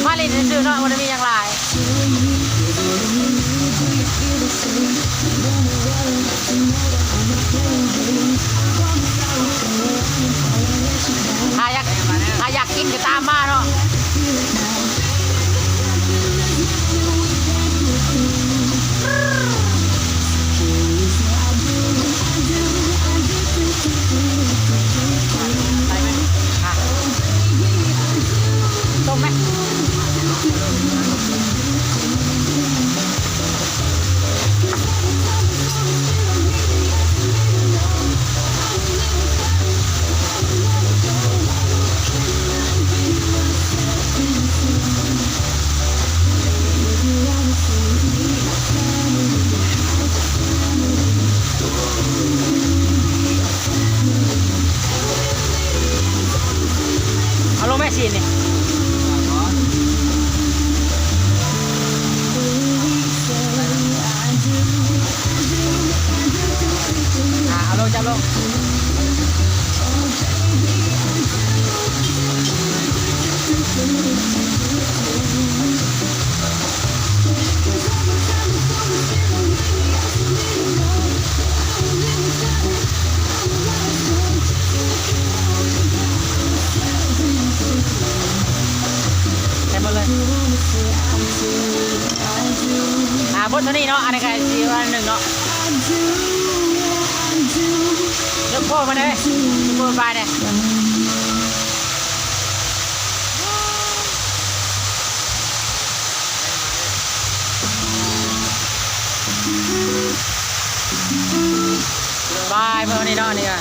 ມາຫຼິ້ນຊື່ໆເນາະ ບໍ່ໄດ້ມີຫຍັງຫຼາຍ. ຖ້າຢາກ ຖ້າຢາກກິນກໍຕາມມາເນາະ. ເອົາລົງແມ່ຊີ້ນນີ້ ອ່າ ເອົາລົງ ຈັບລົງ. ໃສ່ໝົດເລີຍ ອ່າ ໝົດເທົ່ານີ້ເນາະ. ອັນນີ້ກໍຊິອັນໜຶ່ງເນາະ ຍົກໂປ້ມາເດ້ ຍົກໂປ້ບາຍເດ້. ບາຍ ມື້ນີ້ເນາະ ນີ້ກໍ